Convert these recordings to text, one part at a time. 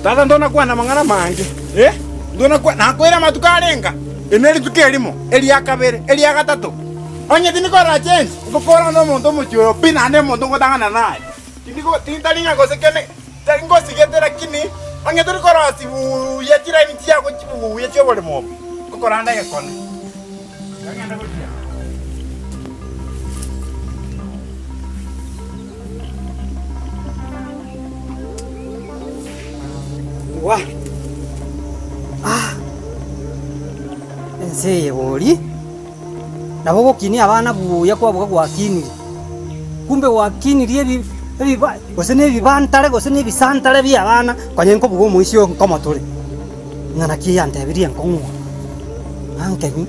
Tata ntona kwana amang'ana amange, eh, ntona kwa nakoire amatuko arenga, eri ne rituko erimo, eria kabere, eria gatato. Onye tindi korora change, ngokora nomonto omochie oyo pi naende omonto ngotang'ana naye. Tindi go tintari ng'a gose kende tari ngosigete lakini onye tori korosia buya chiraini chiago chibuya chioboremo obo, ngokora nde egekone. Tiga ng'ende gochia. Wa! Ah! Ense eye bori, nabo ogokinia abana buya kwabuga gwakinire, kumbe gwakinirie ebi ebiba gose na ebibantare gose na ebisantare bia abana, konya nkobuga omoisia oyo nkomotore, ng'a naki yantebirie nkong'u oo, ng'a nkenywe.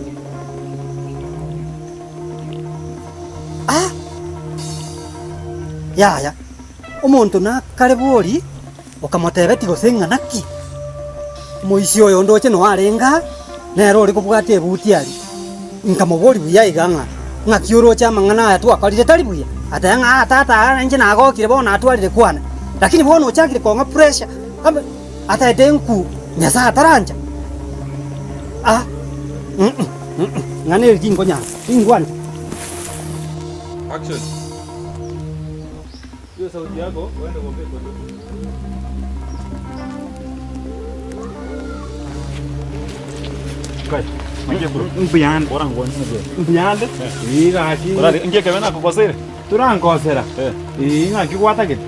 Ah! Yaya, omonto nakare bori, okamotebetie gose ng'a naki, omoisia oyo ndoche noo arenge aa, nere ore kobwata ebuti aria. Nkamoboria buya iga ng'a, ng'aki oroche amang'ana aya twakorire tari buya? Agateba ng'a aa tata aa inche nagokire bono natwarire kwane, lakini bono ochakire kong'a pressure, ame ataete nkuu, Nyasaye atarancha? Ah, mm ng'a neri tinkonyara, tingwancha. Action. Hiyo sauti yako uende uongee kwa ndugu. Mbuyande. Mbuyande. Ii gaki. Inki ekebe nakogoseire? Torankosera. Eh. Ii ng'aki gwatagete.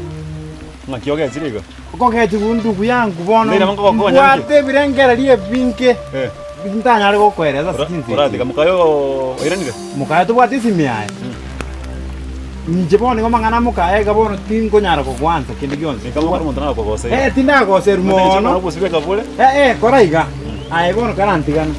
Ng'aki ogechire iga? Okogechigwa ndugu yangu bono. Ndeire nkogokonya nki? Mbwate ebirengererio ebinge. Eh. Ntanyare gokoeresa ase chinsa echi. Oratiga mokaye oiranire? Mokaye tobwate esimi yaye. Inche bono nigo amang'ana a mokaye iga bono tinkonyara gokwansa kende gionsi. Nika mokore omonto nakogoseire. Eh, tindagoserwa mono. Obosibeka bore. Eh, eh, kora iga. Aye bono karantigana.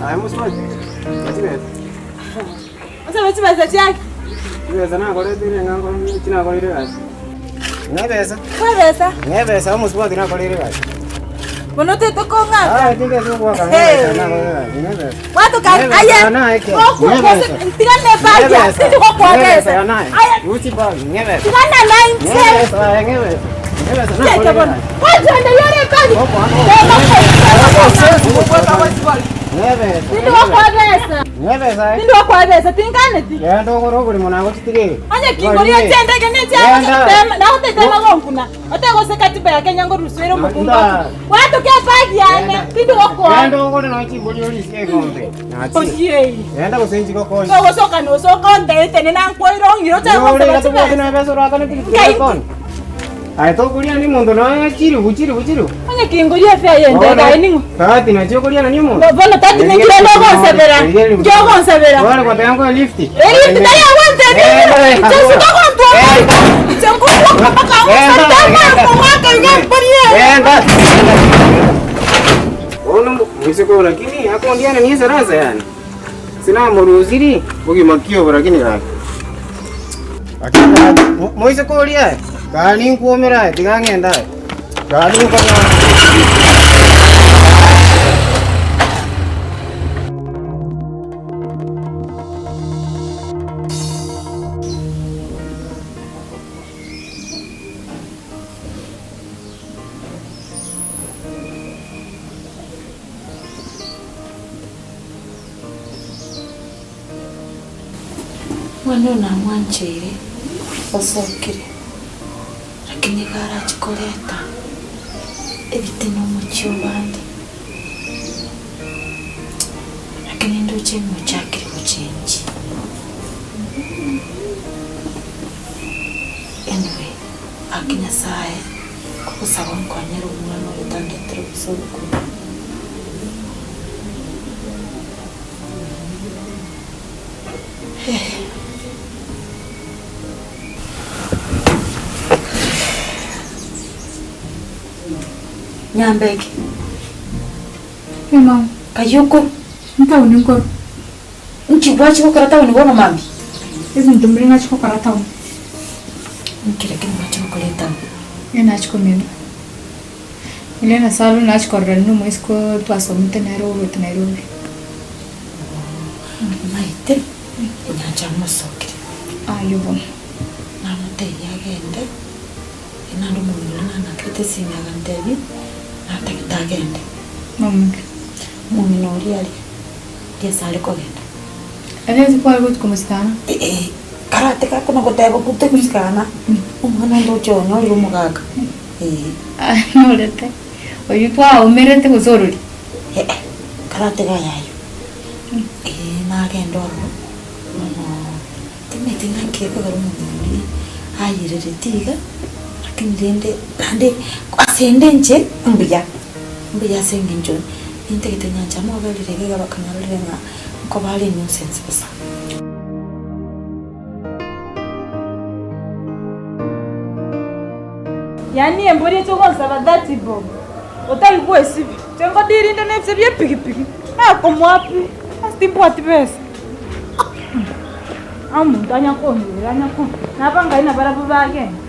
Aye mosubati, chibesa. Osabe chibesa chiake. Chibesa nakoreteire ng'a chinakoreire egasi. Ng'a ebesa. Kwa ebesa. Ng'a ebesa omosubati nakoreire egasi. Bono otete kong'aka. Ah, tinde togoaka ng'a ebesa nakoreire egasi. Ng'a ebesa. Gwatoka aye. Gokwa gose tiga ne bag ya tindi gokwa ebesa. Aye. Ruchi bag ng'a ebesa. Tigana na inche. Ng'a ebesa aye ng'a ebesa. Ng'a ebesa nakoreire egasi. Gwachanda yore ebag. Tindi gokwa ebesa. Tindi gokwa ebesa tinkaneti. Genda ogore oborimo nagochitige. Onye kingoria chiendeke ne chiago nagotete magonkuna. Ote gose katiba ya Kenya ngorusuere omokungu oku. Gwatoka ebag yane tindi gokoa. Genda ogore nonya chimbori orisie egombe. Nachie. Ochiei. Genda gose inchi gokonye. Togosoka nosoka onteete nena nkwaire ong'ire ochake Nyore gosaba iga tobwate chibesa. na ebesa orakane pikipiki Nkai. ekonye. Aye tokoria ni monto nonya chiribu chiribu chiribu. Onye kingoria efare yende aye ning'o? Tati nachi okoriana ni omonto. Bono tati ninki rende ogonsabera? Nki ogonsabera? Bono gwateba nkoe lift. Elift tari agwantebia inche nsuka gontwara inche nkoboka mpaka ngosatama omwaka iga mporie. Genda. Bono moiseke oyo lakini akondiana ni esarasa yani. Sinamorusirie bogima ki obo lakini gaki. Lakini gaki moiseke oria aye, kaa ninkwomera aye tiga ng'ende aye. Kaa ninkonyora. Omwana oyo namwancheire, osokire, lakini iga arache koreta ebitina omochie obande. Ndoche ng'a ochakire gochenji. Anyway, gaki Nyasaye, nkogosaba onkonyere omwana oyo tandetera obosoku. Nyambeki. Mama. Kayuko. Ntaoni nkoro. Nki gwachi gokora taoni bono mambia? Ebinto mbire ng'achi gokora taoni. Nki lakini gwachi gokora etaoni? Ee nachi komina. Onye na Saro nachi korora rinde omoisiko twasomete nere orwete Nairobi. Omanyete enyancha mosokire. Ayio bono. Namotebia agende, naende omong'ina oria nang'akerete esimi agantebia, natagete agende. Momeke. Omong'ina oria aria, aria ase are kogenda. Aria ase kware gochi komosikana? Ee, karate gakona goteba okute gosikana, omwana onde oche onyorire omogaka, ee. Anyorete, oyio twaumerete gose orori? Ee, karate gaye ayio, ee nagenda ororo, bono timanyeti ng'a nki gekogera omong'ina oria ayerereti iga, lakini rende naende ase ende inche mbuya, mbuya ase eng'encho nintagete nyancha moberire iga iga bakanyarorire ng'a nkoba are enuisance bosa. Yaani embori eche gonsaba 30 bob, otari gwesibia, inche nkodirinde na ebise bia epigipigi, nakomoa pi, ase timbwati besa. Omonto anya kong'ira anya kong'ira, naba ngai nabarabwo bagenda.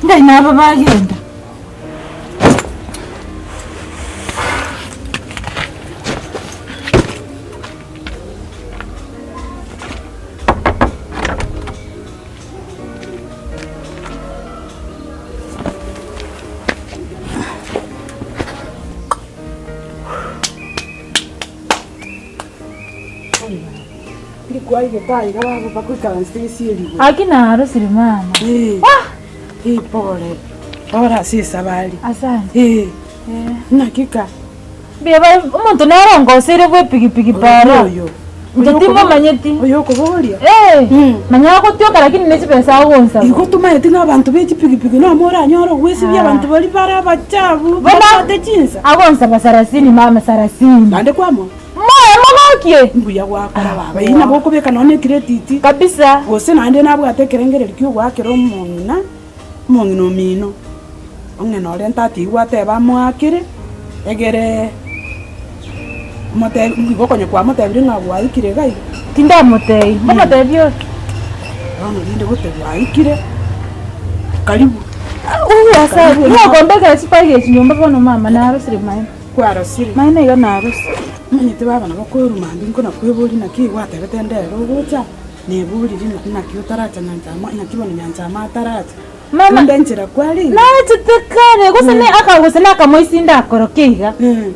Ngai nabo bagenda. Aki narosire mama. Pole, pole ase esabari. Asante. Eh, naki ka? Mbuya bare omonto nere ongoseire bwa epigipigi para. Oyo. Inche timomanyeti. Oyo okoboria. Eh, manya agotioka lakini ne chibesa agonsaba. Igo tomaeti ng'a abanto be chipigipigi nomo oranyore ogwesibia abanto baria bare abachafu, babwate chinsa. Agonsaba sarasini mama sarasini. Naende kwamoa? Moyo mogokie. Mbuya gwakora baba. Eyio nabo okobeka nonya ecredit. Kabisa. Gose naende nabwate ekerengererio kia ogoakera omong'ina, omong'ina omino, ong'ina oria ntatigwe atebe amoakere, egere omotebi igo okonya kwamotebirie ng'a gwaikire iga iga. Tindamotebi, mbomotebi ore. Bono rinde gote gwaikire, karibu. Karibu. Nigo okombekera chibagi echi nyomba bono mama narosire maene. Kwarosire. Maene iga narosire. Omanyete baba nabo kweruma mbi nkona kweboria naki gwatebete ndero ogocha, neboriri naki naki otaracha nyanchama naki bono nyanchama ataracha. Mama, Rende enchera kwarenge. Nachete kare, gose ne aka gose na akamoisi ndakorokia iga.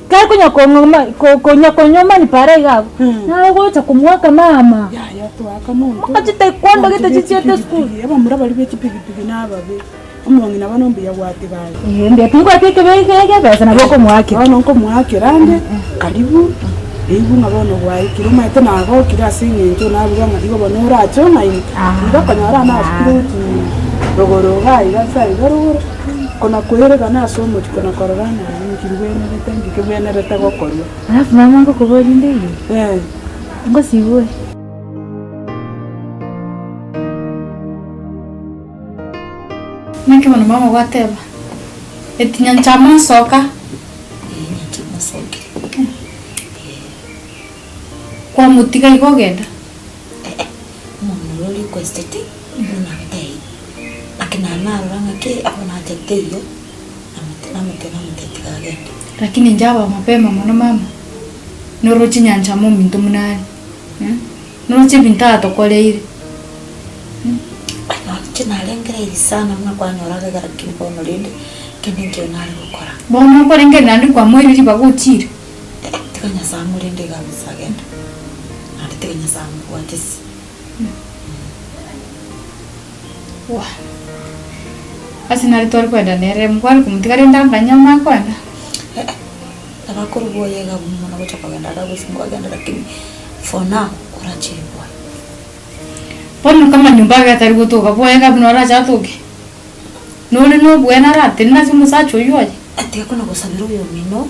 Kare konya kong'uma ko- konya konyomani para iga abwo. Nare gocha komoaka mama. Yaya toaka monto. Moka chitaekwondo gete chichiete esukuru. Abamura baria be chipigipigi nababe. Omong'ina bono mbuya gwatigare. Ee, mbuya tibwati ekebe egebesa nabo okomoakera. Bono nkomoakera ande, karibu, ribu ng'a bono gwaikire, omanyete nagokire ase eng'encho nabuga ng'a igo bono orache ong'aini. Igo okonyora nasukire gochia rogoro iga iga ase aiga rogoro, kona koeregana ase omochie kona korora ng'a ninki mbwenerete nki kebwenerete gokorwa. Alafu mama ngokoboria inde iga, Eh. ngosibwe. Naki bono mama gwateba, eti nyancha amosoka. Ee, nyancha amosokire. Ee. Kwamotiga igo ogenda? Ee, omong'ina oria orequestete, buna nagotebia, naki naye narora ng'aki abo nachete igo, namote namote namote tiga agende. Lakini inche aba mapema mono mama, noroche nyancha amo ominto buna are, noroche ebinto atokoreire. Inche narengereiri sana buna kwanyora gaiga lakini bono rende kende nkio nare gokora. Bono okorengereria naende kwamoire ribaga ochire. Tiga Nyasae amorende iga gose agende, naende tiga Nyasae amobwatisi. Wah! Ase nare tware koenda nere, mkware komotiga rende anganye amanye koenda. Eh, nabo akorwa oye iga abwo mono gocha kogenda iga gose nkogenda lakini for now orachire bwoye. Bono kama nyomba ake atari gotoka bwoye iga buna orache atoke? Nore nobwene aratenene ase omosacha oyio oye? Tiga kona gosabera oyomino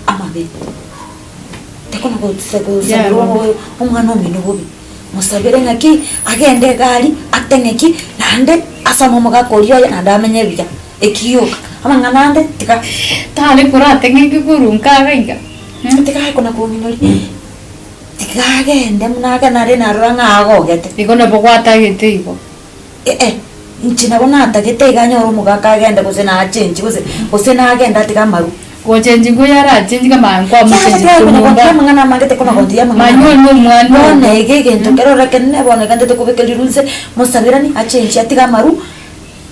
amabe, tiga kona gosabera omwana omino bobe, mosabere ng'aki agende egari ateng'e ki, naende asome omogaka oria oye naende amenye buya, ekioka. Amang'ana ande tiga. Tari korateng'e ki korwa nka iga iga? Tiga aye kona kong'inyoria, tiga agende buna agende naende narora ng'a agogete. Igo nabo gwatagete igo. Ee, inche nabo natagete iga anyore omogaka agende gose nachenchi gose gose nagende atige amarwa. Gochenchi nkoyo arachenchi kama nkwamochenchetie nyomba. Amang'ana amange tekona gontigia amang'ana Manya oyo nomwana oo. Bono iga egento kere ore ekenene bono iga ntete kobeka riru nse mosabirani achenchi atige amaru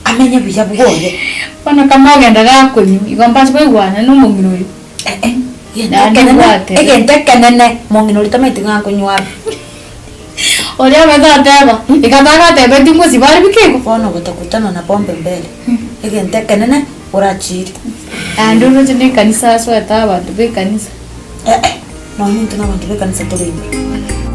amenye buya bwoye. Bono kama ogenda gakonywa igo mbache koigwana na omong'ina oyo. Ee, egento Naende ekenene bwate. egento ekenene mong'ina oria tamanyeti ng'a nkonywa are. Oria abete ateba, Eka tagatebeti ngosiba are bikego. Bono gotakutana na pombe mbere, egento ekenene orachire. Naende oroche nekanisa asoete abanto b'ekanisa. Eh-eh, nonya intwe nabanto b'ekanisa tore ime.